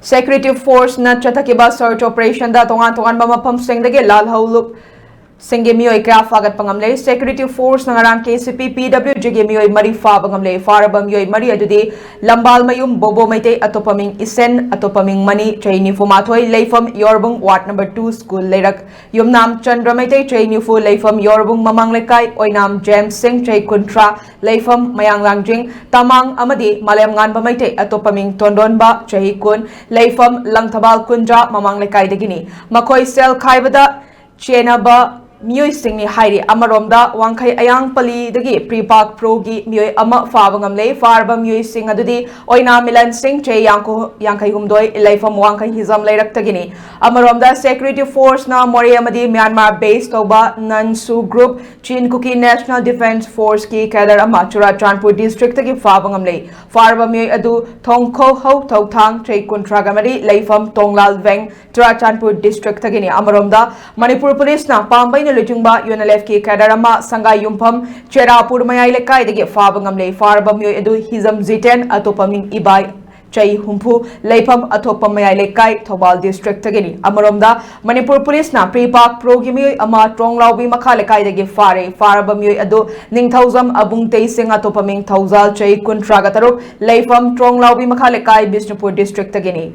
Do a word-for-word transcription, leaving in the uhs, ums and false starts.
Security Force ꯅ ꯆꯠꯊꯈꯤꯕ search operation ꯗ ꯇꯣꯉꯥꯟ ꯇꯣꯉꯥꯟꯕ ꯃꯐꯝꯁꯤꯡꯗꯒꯤ ꯂꯥꯜꯍꯧꯂꯨꯞ ꯁꯤꯡꯒꯤ ꯃꯤꯑꯣꯏ ꯀꯌꯥ ꯐꯥꯒꯠꯄ ꯉꯝꯂꯦ꯫ Security Force ꯅ ꯉꯔꯥꯡ K C P P W G ꯒꯤ ꯃꯤꯑꯣꯏ ꯃꯔꯤ ꯐꯥꯕ ꯉꯝꯂꯦ꯫ ꯐꯥꯔꯕ ꯃꯤꯑꯣꯏ ꯃꯔꯤ ꯑꯗꯨꯗꯤ ꯂꯝꯕꯥꯜ ꯃꯌꯨꯝ ꯕꯣꯕꯣ ꯃꯩꯇꯩ, ꯑꯇꯣꯞꯄ ꯃꯤꯡ ꯏꯁꯦꯟ, ꯑꯇꯣꯞꯄ ꯃꯤꯡ ꯃꯅꯤ, ꯆꯍꯤ ꯅꯤꯐꯨ ꯃꯥꯊꯣꯏ, ꯂꯩꯐꯝ ꯌꯣꯔꯕꯨꯡ, ward number two, school ꯂꯩꯔꯛ ꯌꯨꯝꯅꯥꯝ ꯆꯟꯗ꯭ꯔ ꯃꯩꯇꯩ, ꯆꯍꯤ ꯅꯤꯐꯨ, ꯂꯩꯐꯝ ꯌꯣꯔꯕꯨꯡ ꯃꯃꯥꯡ ꯂꯩꯀꯥꯏ, ꯑꯣꯏꯅꯥꯝ ꯖꯦꯝꯁ ꯁꯤꯡ, ꯆꯍꯤ ꯀꯨꯟꯊ꯭ꯔꯥ, ꯂꯩꯐꯝ ꯃꯌꯥꯡ ꯂꯥꯡꯖꯤꯡ, ꯇꯃꯥꯡ ꯑꯃꯗꯤ ꯃꯥꯂꯦꯝ ꯉꯥꯟꯕ ꯃꯩꯇꯩ, ꯑꯇꯣꯞꯄ ꯃꯤꯡ ꯇꯣꯟꯗꯣꯟꯕ, ꯆꯍꯤ ꯀꯨꯟ, ꯂꯩꯐꯝ ꯂꯪꯊꯕꯥꯜ ꯀꯨꯟꯖꯥ ꯃꯃꯥꯡ ꯂꯩꯀꯥꯏꯗꯒꯤꯅꯤ꯫ ꯃꯈꯣꯏ ꯁꯦꯜ ꯈꯥꯏꯕꯗ ꯆꯦꯟꯅꯕ ꯃꯤꯑꯣꯏꯁꯤꯡꯅꯤ ꯍꯥꯏꯔꯤ꯫ ꯑꯃꯔꯣꯝꯗ ꯋꯥꯡꯈꯩ ꯑꯌꯥꯡ ꯄꯂꯤꯗꯒꯤ ꯄ꯭ꯔꯤꯄꯥꯛ ꯄ꯭ꯔꯣꯒꯤ ꯃꯤꯑꯣꯏ ꯑꯃ ꯐꯥꯕ ꯉꯝꯂꯦ꯫ ꯐꯥꯔꯕ ꯃꯤꯑꯣꯏꯁꯤꯡ ꯑꯗꯨꯗꯤ ꯑꯣꯏꯅꯥꯝ ꯃꯤꯂꯟ ꯁꯤꯡ, ꯆꯍꯤ ꯌꯥꯡꯈꯩ-, ꯌꯥꯡꯈꯩ ꯍꯨꯝꯗꯣꯏ, ꯂꯩꯐꯝ ꯋꯥꯡꯈꯩ ꯍꯤꯖꯝ ꯂꯩꯔꯛꯇꯒꯤꯅꯤ꯫ ꯑꯃꯔꯣꯝꯗ Security Force ꯅ ꯃꯣꯔꯦ ꯑꯃꯗꯤ ꯃ꯭ꯌꯥꯟꯃꯥꯔ base ꯇꯧꯕ ꯅꯟꯁꯨ group ꯆꯤꯟ ꯀꯨꯀꯤ National Defence Force ꯀꯤ cadre ꯑꯃ ꯆꯨꯔꯥꯆꯥꯟꯄꯨꯔ district ꯇꯒꯤ ꯐꯥꯕ ꯉꯝꯂꯦ꯫ ꯐꯥꯔꯕ ꯃꯤꯑꯣꯏ ꯑꯗꯨ ꯊꯣꯡꯈꯣ ꯍꯧ ꯊꯧꯊꯥꯡ, ꯆꯍꯤ ꯀꯨꯟꯊ꯭ꯔꯥꯒ ꯃꯔꯤ, ꯂꯩꯐꯝ ꯇꯣꯡꯂꯥꯜ ꯚꯦꯡ, ꯆꯨꯔꯥꯆꯥꯟꯄꯨꯔ district ꯇꯒꯤꯅꯤ꯫ ꯑꯃꯔꯣꯝꯗ ꯃꯅꯤꯄꯨꯔ ꯄꯨꯂꯤꯁꯅ ꯄꯥꯝꯕꯩꯅ ꯂꯨꯆꯤꯡꯕ UNLF ꯀꯤ cadre ꯑꯃ ꯁꯪꯒꯥꯏ ꯌꯨꯝꯐꯝ ꯆꯦꯔꯥꯄꯨꯔ ꯃꯌꯥꯏ ꯂꯩꯀꯥꯏꯗꯒꯤ ꯐꯥꯕ ꯉꯝꯂꯦ꯫ ꯐꯥꯔꯕ ꯃꯤꯑꯣꯏ ꯑꯗꯨ ꯍꯤꯖꯝ ꯖꯤꯇꯦꯟ, ꯑꯇꯣꯞꯄ ꯃꯤꯡ ꯏꯕꯥꯏ, ꯆꯍꯤ ꯍꯨꯝꯐꯨ, ꯂꯩꯐꯝ ꯑꯊꯣꯛꯄ ꯃꯌꯥꯏ ꯂꯩꯀꯥꯏ, ꯊꯧꯕꯥꯜ district ꯇꯒꯤꯅꯤ꯫ ꯑꯃꯔꯣꯝꯗ ꯃꯅꯤꯄꯨꯔ ꯄꯨꯂꯤꯁꯅ ꯄ꯭ꯔꯤꯄꯥꯛ ꯄ꯭ꯔꯣꯒꯤ ꯃꯤꯑꯣꯏ ꯑꯃ ꯇ꯭ꯔꯣꯡꯂꯥꯎꯕꯤ ꯃꯈꯥ ꯂꯩꯀꯥꯏꯗꯒꯤ ꯐꯥꯔꯦ꯫ ꯐꯥꯔꯕ ꯃꯤꯑꯣꯏ ꯑꯗꯨ ꯅꯤꯡꯊꯧꯖꯝ ꯑꯕꯨꯡ ꯇꯩꯁꯤꯡ, ꯑꯇꯣꯞꯄ ꯃꯤꯡ ꯊꯧꯖꯥꯜ, ꯆꯍꯤ ꯀꯨꯟꯊ꯭ꯔꯥꯒ ꯇꯔꯨꯛ, ꯂꯩꯐꯝ ꯇ꯭ꯔꯣꯡꯂꯥꯎꯕꯤ ꯃꯈꯥ ꯂꯩꯀꯥꯏ, ꯕꯤꯁꯅꯨꯄꯨꯔ district ꯇꯒꯤꯅꯤ꯫